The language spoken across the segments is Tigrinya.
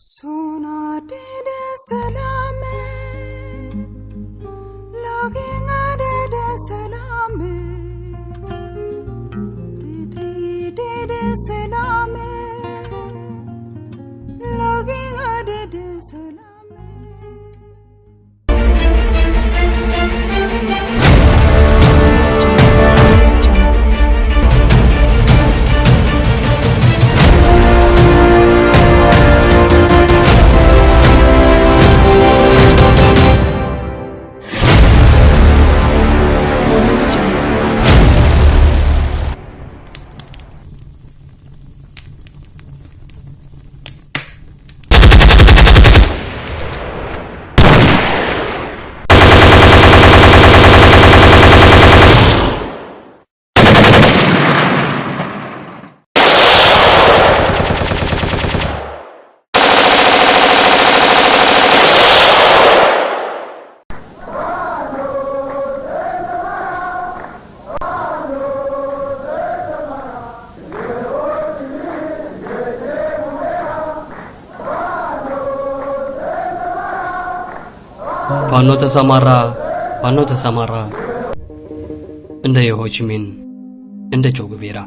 Sona dede salame, login adede salame, ritri dede salame, login adede salame. ፋኖ ተሰማራ፣ ፋኖ ተሰማራ፣ እንደ የሆቺሚን፣ እንደ ቾ ጉቬራ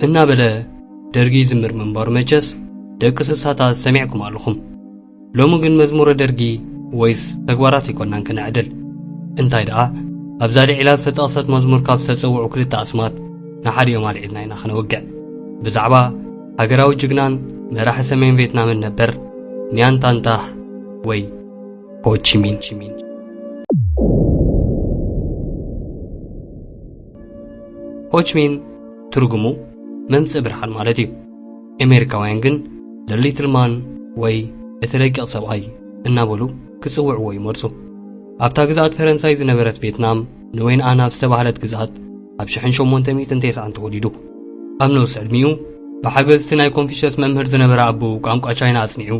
እናበለ ደርጊ ይዝምር ምንባሩ መቸስ ደቂ ስሳታት ሰሚዕኩም ኣለኹም። ሎሚ ግን መዝሙረ ደርጊ ወይስ ተግባራት ኣይኮናን ክነዕድል። እንታይ ደኣ፣ ኣብዛ ልዒላ ዝተጠቕሰት መዝሙር ካብ ዝተጸውዑ ክልተ ኣስማት ንሓዲኦም ኣልዒልና ኢና ክነውግዕ። ብዛዕባ ሃገራዊ ጅግናን መራሒ ሰሜን ቬትናምን ነበር ኒያን ታንታህ ወይ ሆቺሚን። ሆችሚን ትርጉሙ መምጽኢ ብርሃን ማለት እዩ። ኣሜሪካውያን ግን The Little Man ወይ እቲ ረቂቕ ሰብኣይ እናበሉ ክጽውዕዎ ይመርጹ። ኣብታ ግዝኣት ፈረንሳይ ዝነበረት ቬትናም ንወይን ኣን ኣብ ዝተባህለት ግዝኣት ኣብ ሽሕን ሸሞንተ ሚእትን ተስዓን ተወሊዱ። ኣብ ነውሲ ዕድሚኡ ብሓገዝቲ ናይ ኮንፊሽየስ መምህር ዝነበረ ኣቦኡ ቋንቋ ቻይና ኣጽኒዑ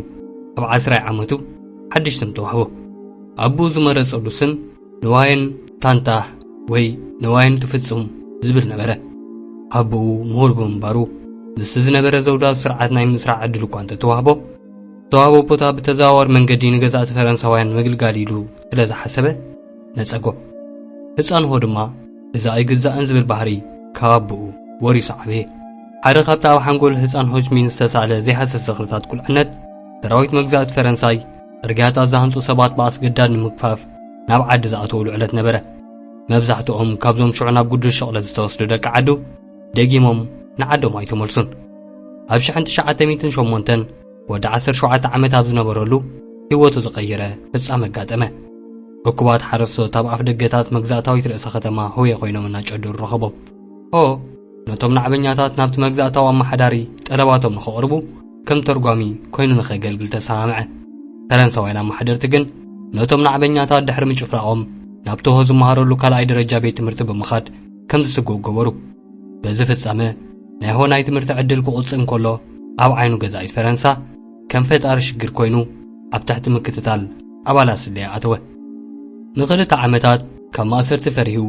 ኣብ ዓስራይ ዓመቱ ሓድሽ ስም ተዋህቦ። ኣቦኡ ዝመረጸሉ ስም ንዋየን ታንታህ ወይ ንዋየን ትፍጽም ዝብል ነበረ። ኣቦኡ ምሁር ብምንባሩ ምስቲ ዝነበረ ዘውዳዊ ስርዓት ናይ ምስራዕ ዕድል እኳ እንተተዋህቦ፣ ዝተዋህቦ ቦታ ብተዘዋዋሪ መንገዲ ንገዛእቲ ፈረንሳውያን ምግልጋል ኢሉ ስለ ዝሓሰበ ነጸጎ። ህጻንሆ ድማ እዛ ኣይግዛእን ዝብል ባህሪ ካብ ኣቦኡ ወሪሱ ዓበየ። ሓደ ካብቲ ኣብ ሓንጎል ህጻን ሆችሚን ዝተሳእለ ዘይሃስስ ዝኽርታት ቁልዕነት፣ ሰራዊት መግዛእቲ ፈረንሳይ ጽርግያታት ዝሃንጹ ሰባት ብኣስገዳድ ንምግፋፍ ናብ ዓዲ ዝኣተወሉ ዕለት ነበረ። መብዛሕትኦም ካብዞም ሽዑ ናብ ጉዱሽ ሽቕለት ዝተወስዱ ደቂ ዓዱ ደጊሞም ንዓዶም ኣይተመልሱን። ኣብ ሽሕን ትሽዓተ ሚእትን ሸሞንተን ወዲ ዓሰርተ ሸውዓተ ዓመት ኣብ ዝነበረሉ ህይወቱ ዝቐየረ ፍጻመ ኣጋጠመ። እኩባት ሓረስቶት ኣብ ኣፍ ደገታት መግዛእታዊት ርእሰ ከተማ ሆየ ኮይኖም እናጨደሩ ረኸቦም። ሆ ነቶም ናዕበኛታት ናብቲ መግዛእታዊ ኣመሓዳሪ ጠለባቶም ንኸቕርቡ ከም ተርጓሚ ኮይኑ ንኸገልግል ተሰማምዐ። ፈረንሳውያን ኣመሓደርቲ ግን ነቶም ናዕበኛታት ድሕሪ ምጭፍላቖም ናብቲ ሆ ዝመሃረሉ ካልኣይ ደረጃ ቤት ትምህርቲ ብምኻድ ከም ዝስግኡ ገበሩ። በዚ ፍጻመ ናይ ሆ ናይ ትምህርቲ ዕድል ክቑጽ እንከሎ ኣብ ዓይኑ ገዛኢት ፈረንሳ ከም ፈጣሪ ሽግር ኮይኑ ኣብ ትሕቲ ምክትታል ኣባላት ስለያ ኣተወ። ንኽልተ ዓመታት ካብ ማእሰርቲ ፈሪሁ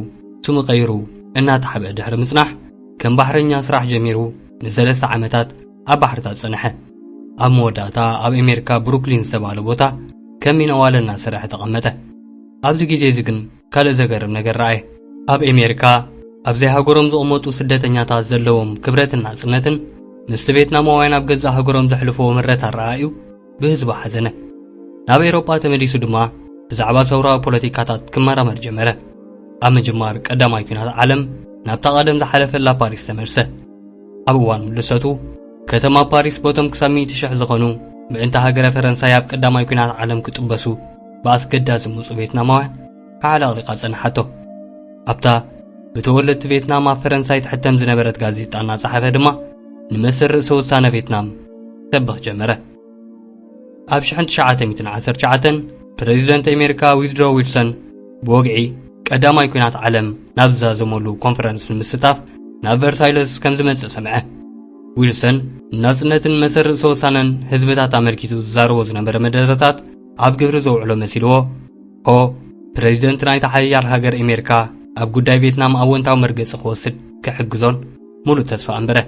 ስሙ ቀይሩ እናተሓብአ ድሕሪ ምጽናሕ ከም ባሕረኛ ስራሕ ጀሚሩ ንሰለስተ ዓመታት ኣብ ባሕርታት ጸንሐ። ኣብ መወዳእታ ኣብ ኣሜሪካ ብሩክሊን ዝተባህለ ቦታ ከም ሚነዋለ እናሰርሐ ተቐመጠ። ኣብዚ ግዜ እዚ ግን ካልእ ዘገርም ነገር ረኣየ። ኣብ ኣሜሪካ ኣብ ዘይሃገሮም ዝቕመጡ ስደተኛታት ዘለዎም ክብረትን ናጽነትን ምስቲ ቬትናማውያን ኣብ ገዛእ ሃገሮም ዘሕልፍዎ ምረት ኣረኣእዩ ብህዝቡ ሓዘነ። ናብ ኤውሮጳ ተመሊሱ ድማ ብዛዕባ ሰውራዊ ፖለቲካታት ክመራመር ጀመረ። ኣብ ምጅማር ቀዳማይ ኲናት ዓለም ናብታ ቀደም ዝሓለፈላ ፓሪስ ተመልሰ። ኣብ እዋን ምልሰቱ ከተማ ፓሪስ በቶም ክሳብ ሚእቲ ሽሕ ዝኾኑ ምእንቲ ሃገረ ፈረንሳይ ኣብ ቀዳማይ ኲናት ዓለም ክጥበሱ ብኣስገዳድ ዝመጹ ቬትናማውያን ኣዕለቕሊቓ ጸንሓቶ። ኣብታ ብተወለድቲ ቬትናም ኣብ ፈረንሳይ ትሕተም ዝነበረት ጋዜጣ እናጸሓፈ ድማ ንመስር ርእሰ ውሳነ ቬትናም ክሰብኽ ጀመረ። ኣብ ሽሕን ትሽዓተ ሚእትን ዓሰርተ ትሽዓተን ፕረዚደንት ኣሜሪካ ዊዝድሮ ዊልሰን ብወግዒ ቀዳማይ ኲናት ዓለም ናብ ዝዛዘመሉ ኮንፈረንስ ንምስታፍ ናብ ቨርሳይለስ ከም ዝመጽእ ሰምዐ። ዊልሰን ንናጽነትን መሰል ርእሰ ውሳነን ህዝብታት ኣመልኪቱ ዝዛረቦ ዝነበረ መደረታት ኣብ ግብሪ ዘውዕሎ መሲልዎ፣ ሆ ፕረዚደንት ናይታ ሓያል ሃገር ኣሜሪካ ኣብ ጉዳይ ቬትናም ኣወንታዊ መርገጺ ክወስድ ክሕግዞን ምሉእ ተስፋ ኣንበረ።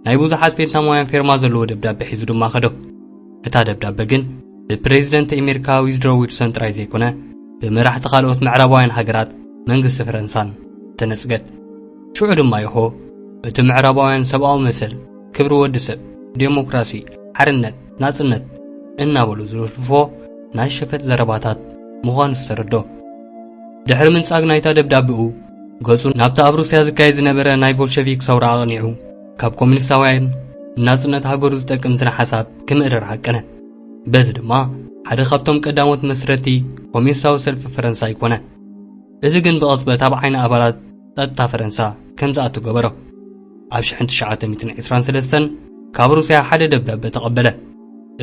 ናይ ብዙሓት ቬትናማውያን ፌርማ ዘለዎ ደብዳቤ ሒዙ ድማ ከዶ። እታ ደብዳቤ ግን ብፕሬዚደንት ኣሜሪካ ዊዝድሮ ዊልሰን ጥራይ ዘይኮነ፣ ብመራሕቲ ካልኦት ምዕራባውያን ሃገራት መንግስቲ ፈረንሳን ተነጽገት። ሽዑ ድማ ይሆ እቲ ምዕራባውያን ሰብኣዊ መሰል፣ ክብሪ ወዲ ሰብ፣ ዴሞክራሲ፣ ሓርነት፣ ናጽነት እናበሉ ዝልፍልፎ ናይ ሸፈጥ ዘረባታት ምዃኑ ዝተረዶ። ድሕሪ ምንጻግ ናይታ ደብዳቤኡ፣ ገጹ ናብቲ ኣብ ሩስያ ዝካየድ ዝነበረ ናይ ቦልሸቪክ ሰውራ ኣቕኒዑ፣ ካብ ኮሚኒስታውያን ናጽነት ሃገሩ ዝጠቅም ስነ ሓሳብ ክምእርር ሃቀነ። በዚ ድማ ሓደ ካብቶም ቀዳሞት መስረቲ ኮሚኒስታዊ ሰልፊ ፈረንሳይ ኮነ። እዚ ግን ብቐጽበት ኣብ ዓይኒ ኣባላት ጸጥታ ፈረንሳ ከም ዝኣቱ ገበሮ። ኣብ ሽሕን ትሽዓተ ሚእትን ዕስራን ሰለስተን ካብ ሩስያ ሓደ ደብዳቤ ተቐበለ።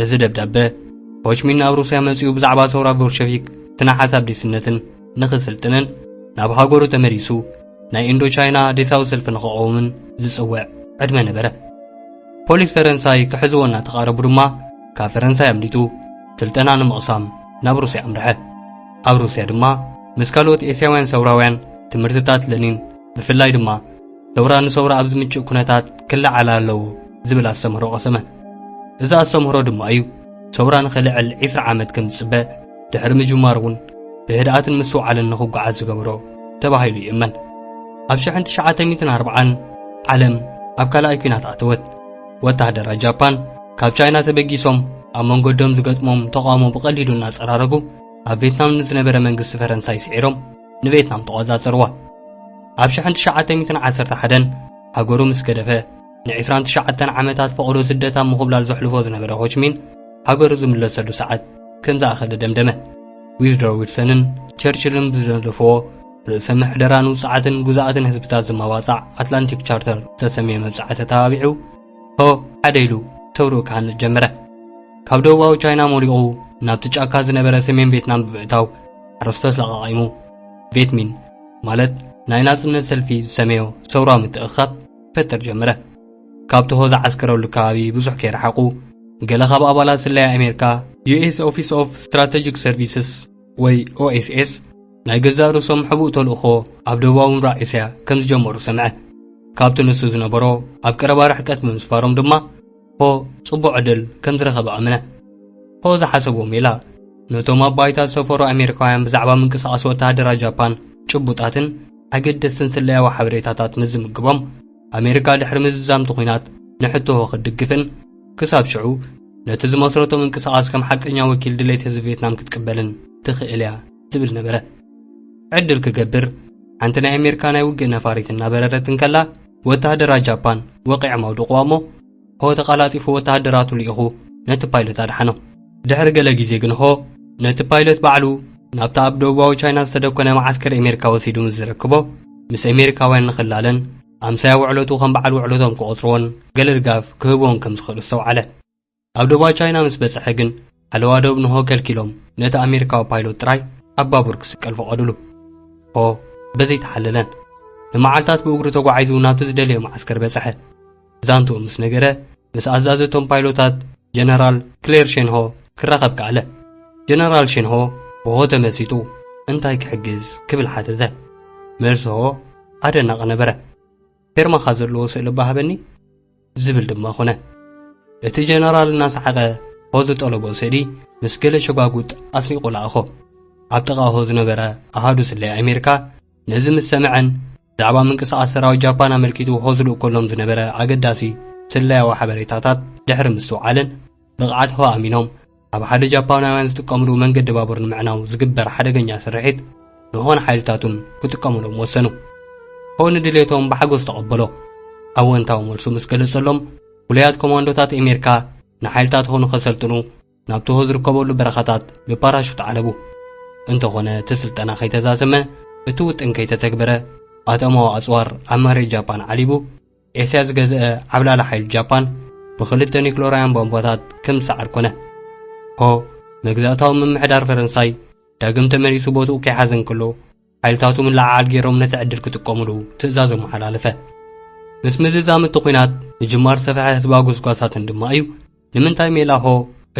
እዚ ደብዳቤ ሆችሚን ናብ ሩስያ መጺኡ ብዛዕባ ሰውራ ቦልሸቪክ ስነ ሓሳብ ዴስነትን ንኽስልጥንን ናብ ሃገሩ ተመሊሱ ናይ ኢንዶ ቻይና ዴሳዊ ሰልፊ ንኽቐውምን ዝጽውዕ ዕድመ ነበረ። ፖሊስ ፈረንሳይ ክሕዝዎ እናተቓረቡ ድማ ካብ ፈረንሳይ ኣምሊጡ ስልጠና ንምቕሳም ናብ ሩስያ ኣምርሐ። ኣብ ሩስያ ድማ ምስ ካልኦት ኤስያውያን ሰውራውያን ትምህርትታት ለኒን ብፍላይ ድማ ሰውራ ንሰውራ ኣብ ዝምችእ ኩነታት ክለዓል ኣለዎ ዝብል ኣስተምህሮ ቀሰመ። እዚ ኣስተምህሮ ድማ እዩ ሰውራ ንኽልዕል ዕስራ ዓመት ከም ዝጽበ ድሕሪ ምጅማሩ እውን ብህድኣትን ምስትውዓልን ንኽጓዓዝ ዝገበሮ ተባሂሉ ይእመን። ኣብ ሽሕን ትሽዓተ ሚእትን ኣርባዓን ዓለም ኣብ ካልኣይ ኲናት ኣተወት። ወታሃደራት ጃፓን ካብ ቻይና ተበጊሶም ኣብ መንገዶም ዝገጥሞም ተቓውሞ ብቐሊሉ እናጸራረጉ ኣብ ቬትናም ንዝነበረ መንግስቲ ፈረንሳይ ስዒሮም ንቬትናም ተቖጻጸርዋ። ኣብ ሽሕን ትሽዓተ ሚእትን ዓሰርተ ሓደን ሃገሩ ምስ ገደፈ ንዕስራን ትሽዓተን ዓመታት ፈቐዶ ስደት ኣብ ምኹብላል ዘሕልፎ ዝነበረ ሆችሚን ሃገሩ ዝምለሰሉ ሰዓት ከም ዝኣኸለ ደምደመ። ዊዝድሮ ዊልሰንን ቸርችልን ብዝነደፍዎ ርእሰ ምሕደራን ውጽዓትን ግዙኣትን ህዝብታት ዝመባጻዕ ኣትላንቲክ ቻርተር ዝተሰምየ መብጽዓ ተተባቢዑ ሆ ሓደ ኢሉ ተውርኡ ክሃንጽ ጀመረ። ካብ ደቡባዊ ቻይና ሞሊቑ ናብቲ ጫካ ዝነበረ ሰሜን ቬትናም ብምእታው ሓረስቶት ለቓቒሙ ቬትሚን ማለት ናይ ናጽነት ሰልፊ ዝሰመዮ ሰውራዊ ምትእኽኻብ ክፈጥር ጀመረ። ካብቲ ሆ ዝዓስከረሉ ከባቢ ብዙሕ ከይረሓቑ ገለ ካብ ኣባላት ስለያ ኣሜሪካ ዩኤስ ኦፊስ ኦፍ ስትራቴጂክ ሰርቪስስ ወይ ኦኤስኤስ ናይ ገዛእ ርእሶም ሕቡእ ተልእኾ ኣብ ደቡባዊ ምብራቕ ኤስያ ከም ዝጀመሩ ሰምዐ። ካብቲ ንሱ ዝነበሮ ኣብ ቀረባ ርሕቀት ብምስፋሮም ድማ ሆ ጽቡቕ ዕድል ከም ዝረኸበ ኣመነ። ሆ ዝሓሰቦ ሜላ ነቶም ኣብ ባይታ ዝሰፈሩ ኣሜሪካውያን ብዛዕባ ምንቅስቓስ ወተሃደራት ጃፓን ጭቡጣትን ኣገደስትን ስለያዊ ሓበሬታታት ምስ ዝምግቦም ኣሜሪካ ድሕሪ ምዝዛምቲ ኲናት ንሕቶ ሆ ክትድግፍን ክሳብ ሽዑ ነቲ ዝመስረቶ ምንቅስቓስ ከም ሓቀኛ ወኪል ድሌት ህዝቢ ቬትናም ክትቅበልን ትኽእል እያ ዝብል ነበረ። ዕድል ክገብር ሓንቲ ናይ ኣሜሪካ ናይ ውግእ ነፋሪት እናበረረት እንከላ ወተሃደራት ጃፓን ወቒዖም ኣውድቕዋ እሞ ሆ ተቓላጢፉ ወተሃደራቱ ልኢኹ ነቲ ፓይለት ኣድሓኖ። ድሕሪ ገለ ግዜ ግን ሆ ነቲ ፓይለት ባዕሉ ናብቲ ኣብ ደቡባዊ ቻይና ዝተደኮነ መዓስከር ኣሜሪካ ወሲዱ ምስ ዝረክቦ ምስ ኣሜሪካውያን ንኽላለን ኣምሳያ ውዕለቱ ከም በዓል ውዕለቶም ክቖጽርዎን ገለ ድጋፍ ክህብዎን ከም ዝኽእሉ ኣስተውዓለ። ኣብ ደቡባዊ ቻይና ምስ በጽሐ ግን ሓለዋ ደቡብ ንሆ ከልኪሎም ነቲ ኣሜሪካዊ ፓይሎት ጥራይ ኣብ ባቡር ክስቀል ፈቐዱሉ። ሆ በዘይተሓለለን ንመዓልታት ብእግሩ ተጓዒዙ ናብቲ ዝደለዮ መዓስከር በጽሐ። ዛንትኡ ምስ ነገረ ምስ ኣዛዘቶም ፓይሎታት ጀነራል ክሌር ሼንሆ ክራኸብ ከኣለ። ጀነራል ሼንሆ ብሆ ተመሲጡ እንታይ ክሕግዝ ክብል ሓተተ። መልሲ ሆ ኣደናቒ ነበረ። ፌርማኻ ዘለዎ ስእሊ እባ ሃበኒ ዝብል ድማ ኾነ። እቲ ጀነራል እናሰሓቐ ሆ ዝጠለቦ ስእሊ ምስ ገለ ሸጓጉጥ ኣስኒቑ ለኣኾ። ኣብ ጥቓ ሆ ዝነበረ ኣሃዱ ስለያ ኣሜሪካ ነዚ ምስ ሰምዐን ብዛዕባ ምንቅስቓስ ሰራዊት ጃፓን ኣመልኪቱ ሆ ዝልእከሎም ዝነበረ ኣገዳሲ ስለያዊ ሓበሬታታት ድሕሪ ምስትውዓልን ብቕዓት ሆ ኣሚኖም ኣብ ሓደ ጃፓናውያን ዝጥቀምሉ መንገዲ ባቡር ንምዕናው ዝግበር ሓደገኛ ስርሒት ንሆን ሓይልታቱን ክጥቀምሎም ወሰኑ። ሆ ንድሌቶም ብሓጎስ ተቐበሎ። ኣወንታዊ መልሱ ምስ ገለጸሎም ፍሉያት ኮማንዶታት ኣሜሪካ ንሓይልታት ሆ ንኸሰልጥኑ ናብቲ ሆ ዝርከበሉ በረኻታት ብፓራሹት ዓለቡ። እንተኾነ እቲ ስልጠና ከይተዛዘመ እቲ ውጥን ከይተተግበረ ኣቶማዊ ኣጽዋር ኣብ መሬት ጃፓን ዓሊቡ ኤስያ ዝገዝአ ዓብላሊ ሓይሊ ጃፓን ብኽልተ ኒክሎራውያን ቦምባታት ከም ዝሰዓር ኮነ። ሆ መግዛእታዊ ምምሕዳር ፈረንሳይ ዳግም ተመሊሱ ቦትኡ ከይሓዘ እንከሎ ሓይልታቱ ምልዕዓል ገይሮም ነቲ ዕድል ክጥቀሙሉ ትእዛዝ ኣመሓላለፈ። ምስ ምዝዛም እቲ ኲናት ምጅማር ሰፍሐ ህዝባዊ ጎስጓሳትን ድማ እዩ ንምንታይ ሜላሆ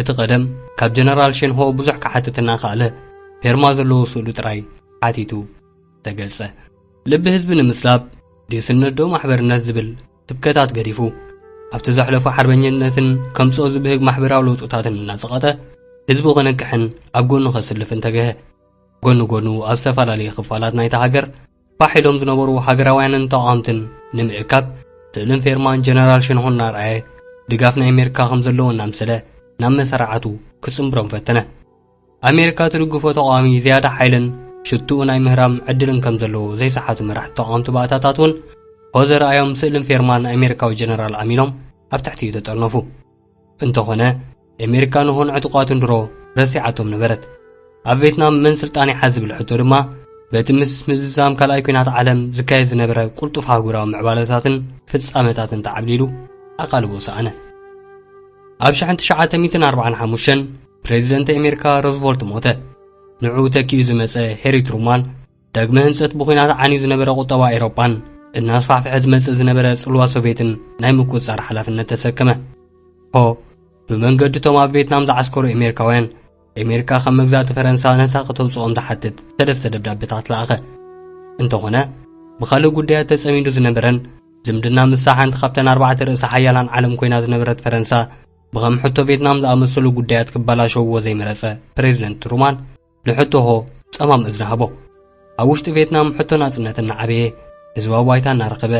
እቲ ቀደም ካብ ጀነራል ሼንሆ ብዙሕ ክሓትት እናኸኣለ ፌርማ ዘለዎ ስእሉ ጥራይ ሓቲቱ ተገልጸ። ልቢ ህዝቢ ንምስላብ ዴስነት ዶ ማሕበርነት ዝብል ስብከታት ገዲፉ ኣብቲ ዘሕለፎ ሓርበኝነትን ከምጽኦ ዝብህግ ማሕበራዊ ለውጥታትን እናጸቐጠ ህዝቡ ክነቅሕን ኣብ ጎኑ ከስልፍን ተገሀ። ጎኒ ጎኑ ኣብ ዝተፈላለየ ክፋላት ናይታ ሃገር ፋሕ ኢሎም ዝነበሩ ሃገራውያንን ተቓወምትን ንምእካብ ስእልን ፌርማን ጀነራል ሽንሆ እናርኣየ ድጋፍ ናይ ኣሜሪካ ከም ዘለዎ እናምሰለ ናብ መሳርዓቱ ክጽንብሮም ፈተነ። ኣሜሪካ ትድግፎ ተቓዋሚ ዝያዳ ሓይልን ሽትኡ ናይ ምህራም ዕድልን ከም ዘለዎ ዘይሰሓቱ መራሕቲ ተቓወምቲ ባእታታት እውን ሆ ዘርኣዮም ስእልን ፌርማን ኣሜሪካዊ ጀነራል ኣሚኖም ኣብ ትሕቲኡ ተጠርነፉ። እንተኾነ ኣሜሪካ ንሆን ዕጡቓቱን ድሮ ረሲዓቶም ነበረት። ኣብ ቬትናም መን ስልጣን ይሓዝ ዝብል ሕቶ ድማ በቲ ምስ ምዝዛም ካልኣይ ኲናት ዓለም ዝካየድ ዝነበረ ቁልጡፍ ኣህጉራዊ ምዕባለታትን ፍጻመታትን ተዓብሊሉ ኣቓልቦ ሰኣነ። ኣብ ሽሕን ትሽዓተ ሚእትን ኣርባዓን ሓሙሽተን ፕሬዚደንት ኣሜሪካ ሮዝቨልት ሞተ። ንዕኡ ተኪኡ ዝመጸ ሄሪ ትሩማን ዳግመ ህንጸት ብኹናት ዓንዩ ዝነበረ ቁጠባ ኤውሮጳን እናስፋሕፍሐ ዝመጽእ ዝነበረ ጽልዋ ሶቭየትን ናይ ምቁጽጻር ሓላፍነት ተሰከመ። ሆ ብመንገዲ እቶም ኣብ ቬትናም ዝዓስከሩ ኣሜሪካውያን ኣሜሪካ ካብ መግዛእቲ ፈረንሳ ነጻ ከተውጽኦም ዝሓትት ሰለስተ ደብዳቤታት ለኣኸ። እንተኾነ ብኻልእ ጉዳያት ተጸሚዱ ዝነበረን ዝምድና ምስታ ሓንቲ ካብተን ኣርባዕተ ርእሰ ሓያላን ዓለም ኮይና ዝነበረት ፈረንሳ ብኸም ሕቶ ቬትናም ዝኣመሰሉ ጉዳያት ክበላሸውዎ ዘይመረጸ ፕሬዚደንት ትሩማን ንሕቶ ሆ ጸማም እዝኒ ሃቦ። ኣብ ውሽጢ ቬትናም ሕቶ ናጽነት እናዓበየ ህዝባዊ ባይታ እናረኸበ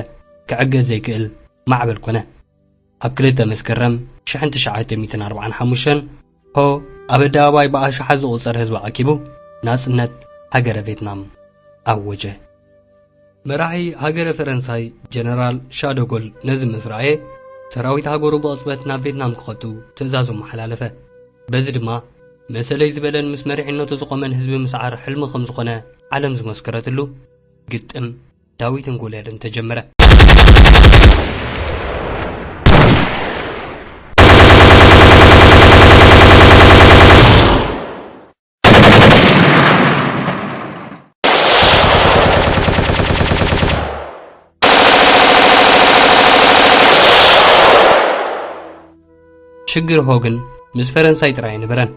ክዕገዝ ዘይክእል ማዕበል ኮነ። ኣብ ክልተ መስከረም ሽሕን ትሽዓተ ሚእትን ኣርባዓን ሓሙሽተን ሆ ኣብ ኣደባባይ ብኣሽሓት ዝቑጸር ህዝቢ ኣኪቡ ናጽነት ሃገረ ቬትናም ኣወጀ። መራሒ ሃገረ ፈረንሳይ ጀነራል ሻደጎል ነዚ ምስ ረኣየ ሰራዊት ሃገሩ ብቕጽበት ናብ ቬትናም ክኸቱ ትእዛዙ መሓላለፈ። በዚ ድማ መሰለይ ዝበለን ምስ መሪሕነቱ ዝቖመን ህዝቢ ምስዓር ሕልሚ ከም ዝኾነ ዓለም ዝመስከረትሉ ግጥም ዳዊትን ጎልያድን ተጀመረ። ሽግር ሆ ግን ምስ ፈረንሳይ ጥራይ ኣይነበረን።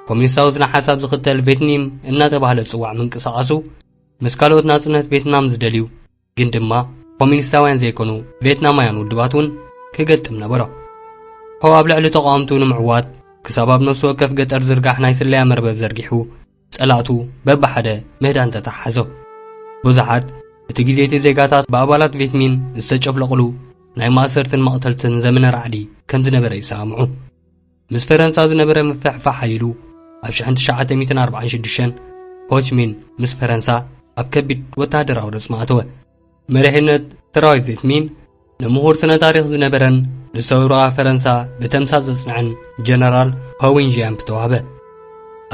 ኮሚኒስታዊ ስነ ሓሳብ ዝኽተል ቬትኒም እናተባህለ ዝጽዋዕ ምንቅስቓሱ ምስ ካልኦት ናጽነት ቬትናም ዝደልዩ ግን ድማ ኮሚኒስታውያን ዘይኮኑ ቬትናማውያን ውድባት እውን ክገጥም ነበሮ። ሆ ኣብ ልዕሊ ተቓወምቱ ንምዕዋት ክሳብ ኣብ ነፍሲ ወከፍ ገጠር ዝርጋሕ ናይ ስለያ መርበብ ዘርጊሑ ጸላእቱ በብሓደ ምህዳን ተተሓሓዞ። ብዙሓት እቲ ግዜ እቲ ዜጋታት ብኣባላት ቬትሚን ዝተጨፍለቕሉ ናይ ማእሰርትን መቕተልትን ዘመነ ራዕዲ ከም ዝነበረ ይሰማምዑ። ምስ ፈረንሳ ዝነበረ ምፍሕፋሕ ሓይሉ ኣብ ሽሕን ትሽዓተ ሚእትን ኣርባዓን ሽዱሽተን ሆችሚን ምስ ፈረንሳ ኣብ ከቢድ ወተሃደራዊ ረጽሚ ኣተወ። መሪሕነት ሰራዊት ቬትሚን ንምሁር ስነ ታሪኽ ዝነበረን ንሰውራ ፈረንሳ ብተምሳስ ዘጽንዐን ጀነራል ሆዊን ዢያምፕ ተዋህበ።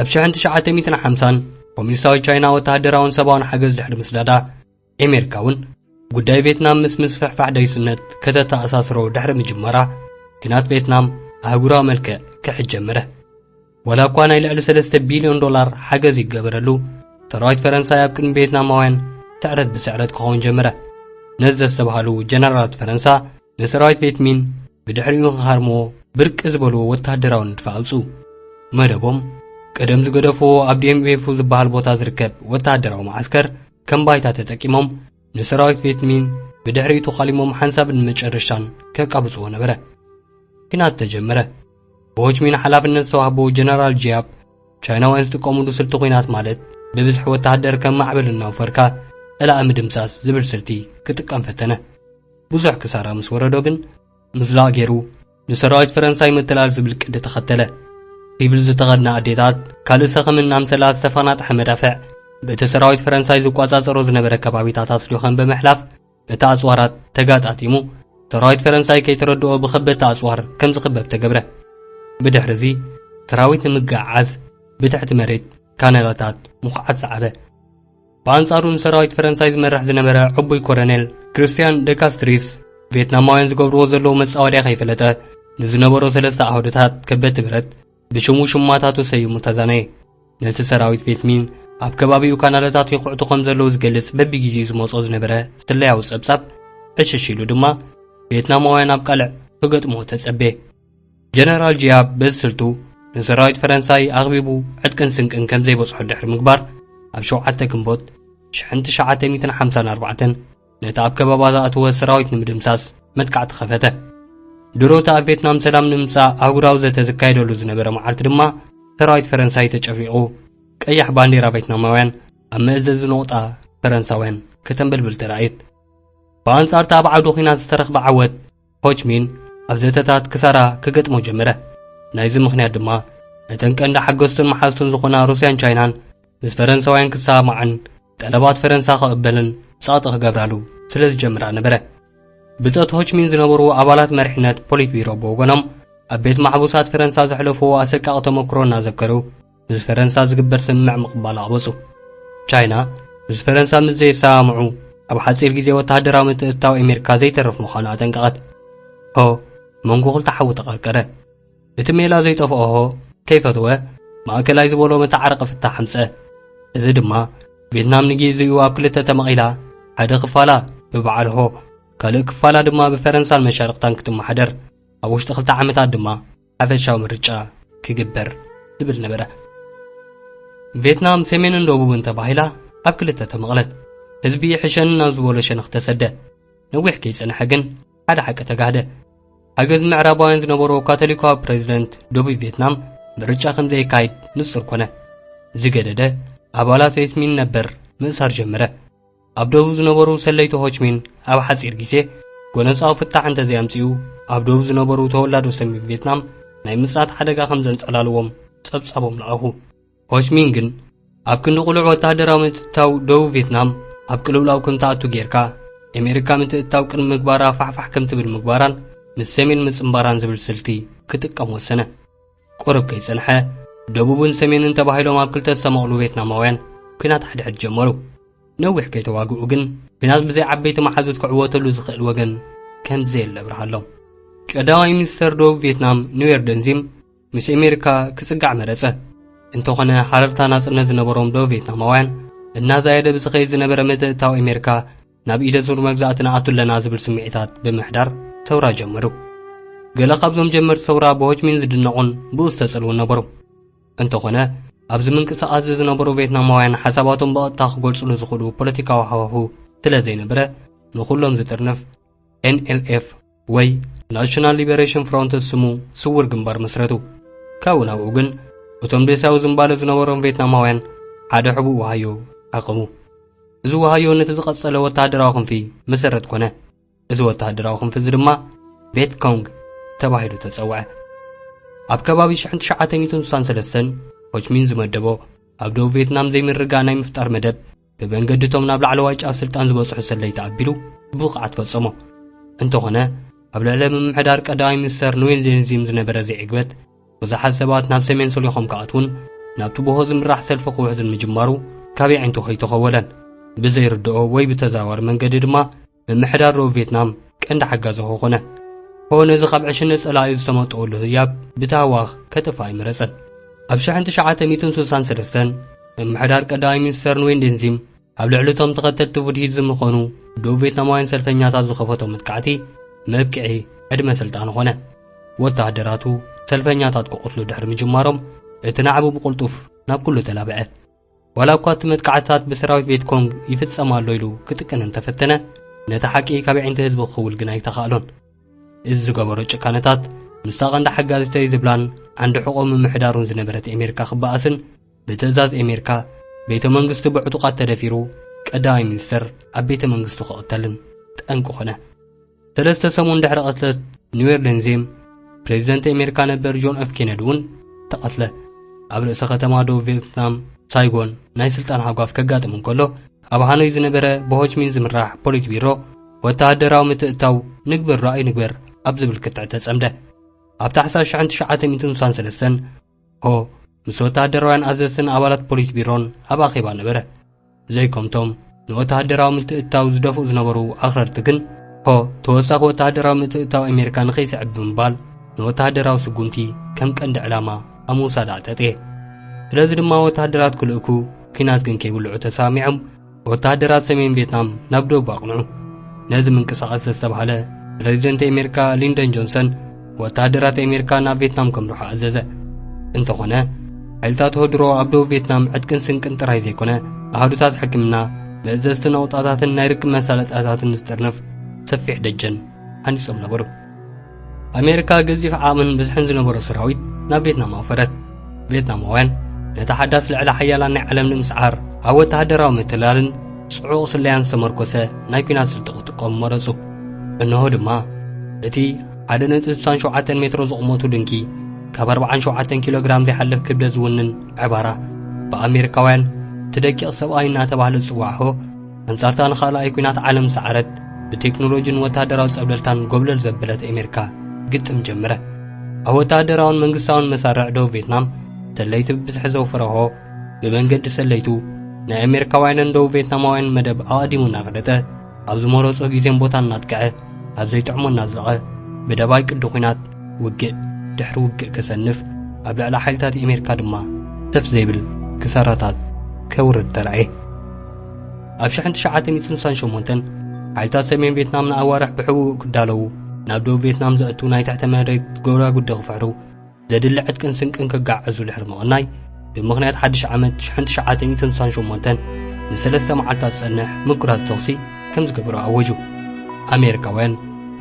ኣብ ሽሕን ትሽዓተ ሚእትን ሓምሳን ኮሚኒስታዊት ቻይና ወተሃደራውን ሰብኣውን ሓገዝ ድሕሪ ምስዳዳ ኣሜሪካ እውን ጉዳይ ቬትናም ምስ ምስፍሕፋሕ ዳይስነት ከተተኣሳስሮ ድሕሪ ምጅማራ ኲናት ቬትናም ኣህጉራዊ መልክዕ ክሕዝ ጀመረ። ዋላ እኳ ናይ ልዕሊ ሰለስተ ቢልዮን ዶላር ሓገዝ ይገበረሉ ሰራዊት ፈረንሳይ ኣብ ቅድሚ ቬትናማውያን ስዕረት ብስዕረት ክኸውን ጀመረ። ነዚ ዘስተብሃሉ ጀነራላት ፈረንሳ ንሰራዊት ቬትሚን ብድሕሪኡ ክሃርምዎ ብርቂ ዝበልዎ ወተሃደራዊ ንድፊ ኣውጽኡ። መደቦም ቀደም ዝገደፍዎ ኣብ ዲኤምኤፍ ዝበሃል ቦታ ዝርከብ ወተሃደራዊ መዓስከር ከም ባይታ ተጠቂሞም ንሰራዊት ቬትሚን ብድሕሪኡ ተዃሊሞም ሓንሳብን መጨረሻን ከቃብጽዎ ነበረ። ኲናት ተጀመረ። ብሆችሚን ሓላፍነት ዝተዋህቦ ጀነራል ጂያብ ቻይናውያን ዝጥቀሙሉ ስልቲ ኲናት ማለት ብብዝሒ ወተሃደር ከም ማዕበል እናወፈርካ ጸላኢ ምድምሳስ ዝብል ስልቲ ክጥቀም ፈተነ። ብዙሕ ክሳራ ምስ ወረዶ ግን ምዝላቕ ገይሩ ንሰራዊት ፈረንሳይ ምትላል ዝብል ቅዲ ተኸተለ። ሪብል ዝተኸድና ኣዴታት ካልእ ሰኸም እናምሰላ ዝተፈናጥሐ መዳፍዕ በቲ ሰራዊት ፈረንሳይ ዝቋጻጸሮ ዝነበረ ከባቢታት ኣስሊኾም ብምሕላፍ እቲ ኣጽዋራት ተጋጣጢሙ ሰራዊት ፈረንሳይ ከይተረድኦ ብኸበድቲ ኣጽዋር ከም ዝኽበብ ተገብረ። ብድሕሪ እዚ ሰራዊት ንምግዕዓዝ ብትሕቲ መሬት ካናላታት ምኹዓት ሰዓበ። ብኣንጻሩ ንሰራዊት ፈረንሳይ ዝመርሕ ዝነበረ ዕቡይ ኮረኔል ክርስትያን ደካስትሪስ ቬትናማውያን ዝገብርዎ ዘለዉ መጻወድያ ከይፈለጠ ንዝነበሮ ሰለስተ ኣህዱታት ከበድቲ ብረት ብሽሙ ሽማታቱ ሰይሙ ተዛነየ። ነቲ ሰራዊት ቬትሚን ኣብ ከባቢኡ ካናላታት ይኹዕቱ ከም ዘለዉ ዝገልጽ በቢግዜኡ ዝመጾ ዝነበረ ስለያዊ ጸብጻብ ዕሽሽ ኢሉ ድማ ቬትናማውያን ኣብ ቃልዕ ክገጥምዎ ተጸቤ። ጀነራል ጂያብ በዚ ስልቱ ንሰራዊት ፈረንሳይ ኣኽቢቡ ዕጥቅን ስንቅን ከም ዘይበጽሖ ድሕሪ ምግባር ኣብ ሸውዓተ ግንቦት ሽሕን ትሽዓተ ሚእትን ሓምሳን ኣርባዕተን ነቲ ኣብ ከባባ ዝኣተወ ሰራዊት ንምድምሳስ መጥቃዕቲ ከፈተ። ድሮታ ኣብ ቬትናም ሰላም ንምምጻእ ኣህጉራዊ ዘተ ዝካየደሉ ዝነበረ መዓልቲ ድማ ሰራዊት ፈረንሳይ ተጨፍሊቑ፣ ቀያሕ ባንዴራ ቬትናማውያን ኣብ መእዘዚ ነቑጣ ፈረንሳውያን ከተንበልብል ተራእየት። ብኣንጻርታ ኣብ ዓውዲ ኲናት ዝተረኽበ ዓወት ሆችሚን ኣብ ዘተታት ክሳራ ክገጥሞ ጀመረ። ናይዚ ምኽንያት ድማ እተን ቀንዲ ሓገዝቱን መሓዝቱን ዝኾና ሩስያን ቻይናን ምስ ፈረንሳውያን ክሰማማዓን ጠለባት ፈረንሳ ክቕበልን ጸቕጢ ክገብራሉ ስለ ዝጀምራ ነበረ። ብጾት ሆችሚን ዝነበሩ ኣባላት መሪሕነት ፖሊት ቢሮ ብወገኖም ኣብ ቤት ማሕቡሳት ፈረንሳ ዘሕለፍዎ ኣሰቃቒ ተመክሮ እናዘከሩ ምስ ፈረንሳ ዝግበር ስምምዕ ምቕባል ኣቕበጹ። ቻይና ምስ ፈረንሳ ምስ ዘይሰማምዑ ኣብ ሓጺር ግዜ ወተሃደራዊ ምትእትታው ኣሜሪካ ዘይተርፍ ምዃኑ ኣጠንቀቐት። ሆ መንጎ ክልተ ሓዊ ተቐርቀረ። እቲ ሜላ ዘይጠፍኦ ሆ ከይፈተወ ማእከላይ ዝበሎ መተዓረቂ ፍታሕ ኣምጸ። እዚ ድማ ቬትናም ንግዜኡ ኣብ ክልተ ተመቒላ ሓደ ክፋላ ብበዓል ሆ ካልእ ክፋላ ድማ ብፈረንሳን መሻርቕታን ክትመሓደር ኣብ ውሽጢ ክልተ ዓመታት ድማ ሓፈሻዊ ምርጫ ክግበር ዝብል ነበረ። ቬትናም ሰሜንን ደቡብን ተባሂላ ኣብ ክልተ ተመቕለት። ህዝቢ ይሕሸኒ ናብ ዝበሎ ሸነኽ ተሰደ። ነዊሕ ከይጸንሐ ግን ሓደ ሓቂ ተጋህደ። ሓገዝ ምዕራባውያን ዝነበሮ ካቶሊካዊ ፕሬዚደንት ደቡብ ቬትናም ምርጫ ከም ዘየካይድ ንጹር ኮነ። ዝገደደ ኣባላት ሆችሚን ነበር ምእሳር ጀመረ። ኣብ ደቡብ ዝነበሩ ሰለይቲ ሆችሚን ኣብ ሓጺር ግዜ ጎነጻዊ ፍታሕ እንተዘይኣምጺኡ ኣብ ደቡብ ዝነበሩ ተወላዶ ሰሜን ቬትናም ናይ ምጽናት ሓደጋ ከም ዘንጸላልዎም ጸብጻቦም ለኣኹ። ሆችሚን ግን ኣብ ክንዲ ቅሉዕ ወተሃደራዊ ምትእትታው ደቡብ ቬትናም ኣብ ቅልውላው ከም ትኣቱ ጌርካ ኣሜሪካ ምትእትታው ቅድሚ ምግባራ ፋሕፋሕ ከም ትብል ምግባራን ምስ ሰሜን ምጽንባራን ዝብል ስልቲ ክጥቀም ወሰነ። ቁሩብ ከይጸንሐ ደቡብን ሰሜንን ተባሂሎም ኣብ ክልተ ዝተመቕሉ ቬትናማውያን ኲናት ሓድሕድ ጀመሩ። ነዊሕ ከይተዋግኡ ግን ኲናት ብዘይ ዓበይቲ መሓዙት ክዕወተሉ ዝኽእል ወገን ከም ዘየለ ኣብርሃሎም። ቀዳማይ ሚኒስተር ደቡብ ቬትናም ኑዌር ደንዚም ምስ ኣሜሪካ ክጽጋዕ መረጸ። እንተኾነ ሓረርታ ናጽነት ዝነበሮም ደቡብ ቬትናማውያን እናዛየደ ብዝኸይድ ዝነበረ ምትእትታው ኣሜሪካ ናብ ኢደ ሱር መግዛእቲ ንኣቱ ኣለና ዝብል ስምዒታት ብምሕዳር ሰውራ ጀመሩ። ገለ ካብዞም ጀመርቲ ሰውራ ብሆችሚን ዝድነቑን ብኡ ዝተጸልዉን ነበሩ። እንተኾነ ኣብዚ ምንቅስቓስ እዚ ዝነበሩ ቬትናማውያን ሓሳባቶም ብቐጥታ ክገልጹሉ ዝኽእሉ ፖለቲካዊ ሃዋሁ ስለ ዘይነበረ ንኹሎም ዝጥርንፍ ኤንኤልኤፍ ወይ ናሽናል ሊበሬሽን ፍሮንት ስሙ ስውር ግንባር መስረቱ። ካብኡ ናብኡ ግን እቶም ዴሳዊ ዝንባለ ዝነበሮም ቬትናማውያን ሓደ ሕቡእ ዋሃዮ ዓቐቡ። እዚ ዋሃዮ ነቲ ዝቐጸለ ወተሃደራዊ ክንፊ መሰረት ኮነ። እዚ ወተሃደራዊ ክንፊ እዚ ድማ ቬት ኮንግ ተባሂሉ ተጸውዐ። ኣብ ከባቢ ሽሕን ትሽዓተ ሚእትን ስሳን ሰለስተን ሆችሚን ዝመደቦ ኣብ ደቡብ ቬትናም ዘይምርግጋእ ናይ ምፍጣር መደብ ብመንገዲ እቶም ናብ ላዕለዋይ ጫፍ ስልጣን ዝበጽሑ ሰለይቲ ኣቢሉ ብብቕዓት ፈጸሞ። እንተኾነ ኣብ ልዕሊ ምምሕዳር ቀዳማይ ሚኒስተር ንዌን ዜንዚም ዝነበረ ዘይዕግበት ብዙሓት ሰባት ናብ ሰሜን ሰሊኾም ክኣትዉን ናብቲ ብሆ ዝምራሕ ሰልፊ ክውሕዙን ምጅማሩ ካብ የዒንቱ ከይተኸወለን ብዘይርድኦ ወይ ብተዘዋዋሪ መንገዲ ድማ ምምሕዳር ደቡብ ቬትናም ቀንዲ ሓጋዚ ሆ ኮነ። ሆ ነዚ ካብ ዕሽነት ጸላኢኡ ዝተመጠወሉ ህያብ ብታህዋኽ ከጥፍእ ኣይመረጸን። ኣብ ሽሕን ትሽዓተ ሚእትን ስሳን ሰለስተን ምምሕዳር ቀዳማይ ሚኒስተር ንዌን ዴንዚም ኣብ ልዕሊ እቶም ተኸተልቲ ቡድሂዝም ዝኾኑ ደቡብ ቬትናማውያን ሰልፈኛታት ዝኸፈቶ መጥቃዕቲ መብቅዒ ዕድመ ስልጣኑ ኾነ። ወተሃደራቱ ሰልፈኛታት ክቐትሉ ድሕሪ ምጅማሮም እቲ ናዕቢ ብቕልጡፍ ናብ ኩሉ ተላብዐ። ዋላ እኳ እቲ መጥቃዕትታት ብሰራዊት ቬት ኮንግ ይፍጸም ኣሎ ኢሉ ክጥቀን እንተፈተነ ነቲ ሓቂ ካብ የዒንቲ ህዝቢ ክኽውል ግን ኣይተኻእሎን። እዚ ዝገበሮ ጭካነታት ምስታ ቀንዲ ሓጋዚተይ ዝብላን ዓንዲ ሕቖ ምምሕዳሩን ዝነበረት ኣሜሪካ ክበኣስን ብትእዛዝ ኣሜሪካ ቤተ መንግስቲ ብዕጡቓት ተደፊሩ ቀዳማይ ሚኒስተር ኣብ ቤተ መንግስቱ ክቕተልን ጠንቂ ኾነ። ሰለስተ ሰሙን ድሕሪ ቅትለት ኒዌር ደንዚም ፕሬዚደንት ኣሜሪካ ነበር ጆን ኤፍ ኬነዲ እውን ተቐትለ። ኣብ ርእሰ ከተማ ደቡብ ቬትናም ሳይጎን ናይ ስልጣን ሃጓፍ ከጋጥም እንከሎ ኣብ ሃኖይ ዝነበረ ብሆችሚን ዝምራሕ ፖሊት ቢሮ ወተሃደራዊ ምትእትታው ንግበር ዶ ኣይንግበር ኣብ ዝብል ክትዕ ተጸምደ። ኣብ ታሕሳስ ሽሕን ትሽዓተ ሚእትን ስሳን ሰለስተን ሆ ምስ ወተሃደራውያን ኣዘዝትን ኣባላት ፖሊት ቢሮን ኣብ ኣኼባ ነበረ። ዘይከምቶም ንወተሃደራዊ ምትእትታው ዝደፍኡ ዝነበሩ ኣኽረርቲ ግን ሆ ተወሳኺ ወተሃደራዊ ምትእትታው ኣሜሪካ ንኸይስዕብ ብምባል ንወተሃደራዊ ስጉምቲ ከም ቀንዲ ዕላማ ኣብ ምውሳድ ኣዕጠጥየ። ስለዚ ድማ ወተሃደራት ክልእኩ ኲናት ግን ከይብልዑ ተሰማሚዖም ወተሃደራት ሰሜን ቬትናም ናብ ደቡብ ኣቕንዑ። ነዚ ምንቅስቓስ ዘስተብሃለ ፕሬዚደንት ኣሜሪካ ሊንደን ጆንሰን ወተሃደራት ኣሜሪካ ናብ ቬትናም ከምርሑ ኣዘዘ። እንተኾነ ሓይልታት ሆድሮ ኣብ ደቡብ ቬትናም ዕጥቅን ስንቅን ጥራይ ዘይኮነ ኣሃዱታት ሕክምና፣ መእዘዝቲ ነቑጣታትን ናይ ርክብ መሳለጥያታትን ዝጥርንፍ ሰፊሕ ደጀን ሃኒጾም ነበሩ። ኣሜሪካ ገዚፍ ዓቕምን ብዝሕን ዝነበሮ ሰራዊት ናብ ቬትናም ኣውፈረት። ቬትናማውያን ነታ ሓዳስ ልዕለ ሓያላን ናይ ዓለም ንምስዓር ኣብ ወተሃደራዊ ምትላልን ጽዑቕ ስለያን ዝተመርኮሰ ናይ ኲናት ስልቲ ክጥቀሙ መረጹ። እንሆ ድማ እቲ ሓደ ነጥቢ ስሳን ሸውዓተን ሜትሮ ዝቕመቱ ድንኪ ካብ ኣርባዓን ሸውዓተን ኪሎ ግራም ዘይሓልፍ ክብደት ዝውንን ዕባራ ብኣሜሪካውያን እቲ ደቂቕ ሰብኣይ እናተባህለ ዝጽዋዕ ሆ ኣንጻርታ ንኻልኣይ ኲናት ዓለም ሰዓረት ብቴክኖሎጂን ወተሃደራዊ ጸብለልታን ጎብለል ዘበለት ኣሜሪካ ግጥም ጀመረ። ኣብ ወተሃደራውን መንግስታውን መሳርዕ ደቡብ ቬትናም ሰለይቲ ብብዝሒ ዘውፈረ ሆ ብመንገዲ ሰለይቱ ናይ ኣሜሪካውያንን ደቡብ ቬትናማውያን መደብ ኣቐዲሙ እናፈለጠ ኣብ ዝመረጾ ግዜን ቦታን እናጥቅዐ ኣብ ዘይጥዕሞ እናዝለቐ ብደባይ ቅዲ ኲናት ውግእ ድሕሪ ውግእ ከሰንፍ ኣብ ልዕሊ ሓይልታት ኣሜሪካ ድማ ሰፍ ዘይብል ክሳራታት ከውርድ ተራእየ። ኣብ ሽሕን ትሽዓተ ሚእትን ስሳን ሸሞንተን ሓይልታት ሰሜን ቬትናም ንኣዋርሕ ብሕቡእ ክዳለዉ ናብ ደቡብ ቬትናም ዘእቱ ናይ ትሕተ መሬት ጎዳጉዲ ክፍሕሩ ዘድሊ ዕጥቅን ስንቅን ክጋዓዙ ድሕሪ ምቕናይ ብምኽንያት ሓድሽ ዓመት ሽሕን ትሽዓተ ሚእትን ስሳን ሸሞንተን ንሰለስተ መዓልታት ዝጸንሕ ምጉራዝ ተኹሲ ከም ዝገበሩ ኣወጁ። ኣሜሪካውያን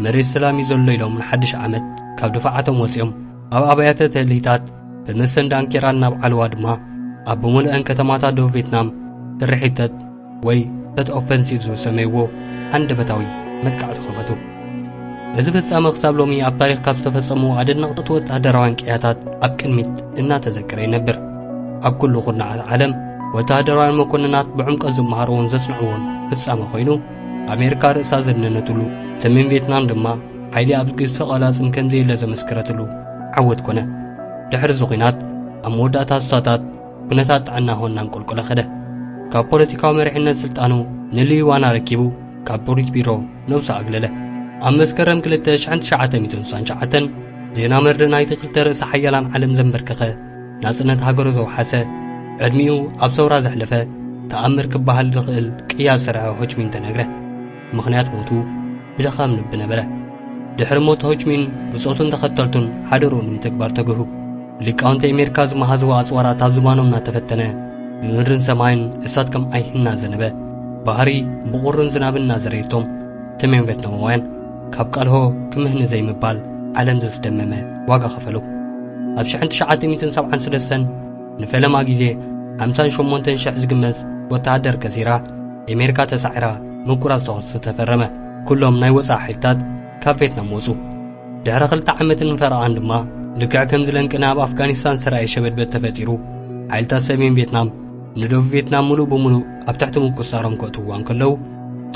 መሬት ሰላም እዩ ዘሎ ኢሎም ንሓድሽ ዓመት ካብ ድፋዓቶም ወጺኦም ኣብ ኣብያተ ተልሂታት ብመስተን ዳንኬራን ናብ ዓለዋ ድማ ኣብ ብምሉአን ከተማታት ደቡብ ቬትናም ስርሒተት ወይ ተት ኦፈንሲቭ ዝብል ሰመይዎ ሃንደበታዊ መጥቃዕቲ ከፈቱ። እዚ ፍጻመ ክሳብ ሎሚ ኣብ ታሪኽ ካብ ዝተፈጸሙ ኣደነቕቲ ወተሃደራውያን ቅያታት ኣብ ቅድሚት እናተዘከረ ይነብር። ኣብ ኩሉ ኩርናዓት ዓለም ወተሃደራውያን መኮንናት ብዕምቀት ዝመሃርዎን ዘጽንዕዎን ፍጻመ ኮይኑ ኣሜሪካ ርእሳ ዘድነነትሉ ሰሜን ቬትናም ድማ ሓይሊ ኣብ ግዝፊ ቃላጽም ከም ዘየለ ዘመስከረትሉ ዓወት ኮነ። ድሕሪ እዚ ኲናት ኣብ መወዳእታ ሱሳታት ኩነታት ጥዕና ሆ እናንቆልቆለ ኸደ። ካብ ፖለቲካዊ መሪሕነት ስልጣኑ ንልዩዋን ኣረኪቡ ካብ ፖሊት ቢሮ ነብሱ ኣግለለ። ኣብ መስከረም ክልተ ሽሕን ትሽዓተ ሚእትን ስሳን ትሽዓተን ዜና መርድእ ናይቲ ክልተ ርእሰ ሓያላን ዓለም ዘንበርከኸ ናጽነት ሃገሩ ዘውሓሰ ዕድሚኡ ኣብ ሰውራ ዘሕለፈ ተኣምር ክበሃል ዝኽእል ቅያ ዝሰርሐ ሆችሚን ተነግረ። ምኽንያት ሞቱ ብድኻም ልቢ ነበረ። ድሕሪ ሞት ሆችሚን ብጾቱን ተኸተልቱን ሓደርኡ ንምትግባር ተግሁ። ሊቃውንቲ ኣሜሪካ ዝመሃዝዎ ኣጽዋራት ኣብ ዝባኖም እናተፈተነ ብምድርን ሰማይን እሳት ከም ኣይሂ እናዘነበ ባህሪ ብቑርን ዝናብን እናዘረየቶም ሰሜን ቬትናማውያን ካብ ቃልሆ ክምህኒ ዘይምባል ዓለም ዘስደመመ ዋጋ ከፈሉ። ኣብ ሽሕን ትሽዓተ ሚእትን ሰብዓን ሰለስተን ንፈለማ ግዜ ሓምሳን ሸሞንተን ሽሕ ዝግመት ወተሃደር ከሲራ ኣሜሪካ ተሳዒራ ምቁራጽ ተኹሲ ተፈረመ። ኩሎም ናይ ወጻኢ ሓይልታት ካብ ቬትናም ወጹ። ድሕሪ ክልተ ዓመትን ፈረቓን ድማ ልክዕ ከምዚ ለንቅነ ኣብ ኣፍጋኒስታን ዝተራእየ ሸበድበድ ተፈጢሩ። ሓይልታት ሰሜን ቬትናም ንደቡብ ቬትናም ምሉእ ብምሉእ ኣብ ትሕቲ ምቁጽጻሮም ከእትውዋ እንከለዉ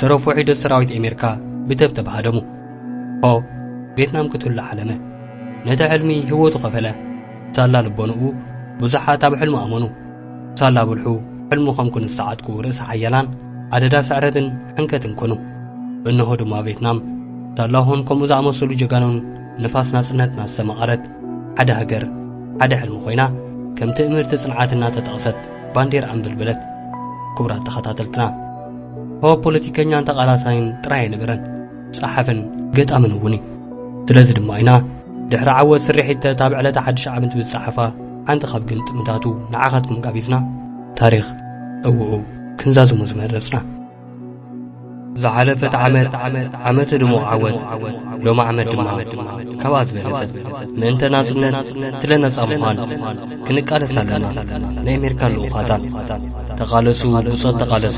ተረፉ ሒደት ሰራዊት ኣሜሪካ ብተብተብ ሃደሙ። ሆ ቬትናም ክትውላዕ ሓለመ። ነቲ ሕልሚ ህይወቱ ከፈለ። ሳላ ልቦንኡ ብዙሓት ኣብ ሕልሙ ኣመኑ። ሳላ ብልሑ ሕልሙ ከም ክንስተዓጥቁ ርእሲ ሓያላን ኣደዳ ስዕረትን ሕንከትን ኮኑ። እንሆ ድማ ቬትናም ሳላሆን ከምኡ ዝኣመሰሉ ጀጋኑን ንፋስ ናጽነትና ዝተመቐረት ሓደ ሃገር ሓደ ሕልሚ ኮይና ከም ትእምርቲ ጽንዓትና ተጠቕሰት ባንዴራ ኣንበልበለት። ክቡራት ተኸታተልትና ሆ ፖለቲከኛን ተቓላሳይን ጥራይ ኣይነበረን። ጸሓፍን ገጣምን እውን እዩ። ስለዚ ድማ ኢና ድሕሪ ዓወት ስርሒት ተት ኣብ ዕለተ ሓድሽ ዓመት ብዝጸሓፋ ሓንቲ ካብ ግጥምታቱ ንዓኻትኩም ጋቢዝና ታሪኽ እውኡ ክንዛዝሞ ዝመረጽና። ዝሓለፈት ዓመት ዓመት ድሙቕ ዓወት ሎም ዓመት ድማ ካብኣ ዝበለጸት ምእንተ ናጽነት ስለ ነጻ ምዃን ክንቃለስ ኣለና። ናይ ኣሜሪካን ልኡኻታን ተቓለሱ ብጾት ተቓለሱ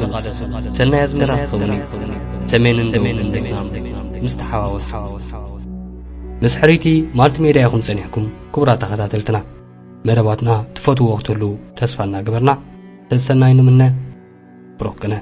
ሰናይ ኣዝመራ ክኸውን እዩ። ሰሜንን ደቡብን ቬትናም ምስ ተሓዋወሱ ምስ ሕርይቲ ማልቲ ሜድያ ኢኹም ጸኒሕኩም። ክቡራት ተኸታተልትና መደባትና ትፈትዎ ክትህሉ ተስፋ እናገበርና ሰሰናይ ንምነ። ብሩኽ ቅነ።